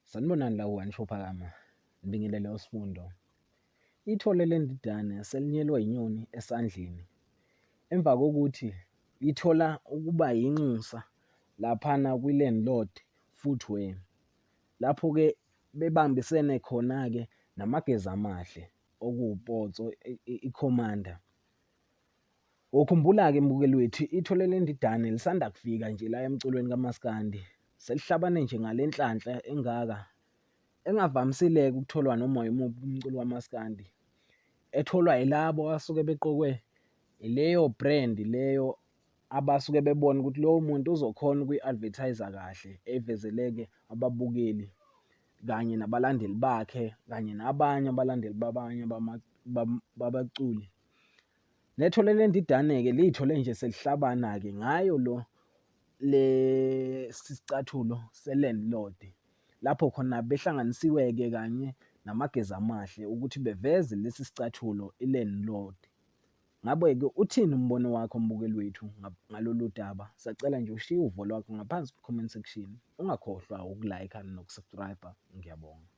Sanibonani la ku-One Show Phakama. Ngibingelele uSifundo. Ithole lendidane selinyelwa inyoni esandleni emva kokuthi lithola ukuba yinxusa laphana kwi-Landlord Footwear. Lapho-ke bebambisene khona-ke naMageza Amahle okuwuPotso i-Commander. Wokhumbula-ke mbukeli wethu, ithole lendidane lisanda kufika nje la emculweni kamaskandi. Selihlabane nje ngale nhlanhla engaka engavamisile-ke ukutholwa noma yimuphi umculo kamaskandi. Etholwa yilabo abasuke beqokwe ileyo brand leyo abasuke bebona ukuthi lowo muntu uzokhona ukuyi-advertise-a kahle, evezele-ke ababukeli kanye nabalandeli bakhe kanye nabanye abalandeli babanye babaculi. Nethole lendidane-ke liy'thole nje selihlabana-ke ngayo lo lesi sicathulo se-landlord. Lapho khona behlanganisiwe-ke kanye naMageza Amahle ukuthi beveze lesi sicathulo i-landlord. Ngabe-ke uthini umbono wakho mbukeli wethu ngalolu daba? Sacela nje ushiye uvo lwakho ngaphansi kwi-comment section. Ungakhohlwa uku-like noku-subscribe. Ngiyabonga.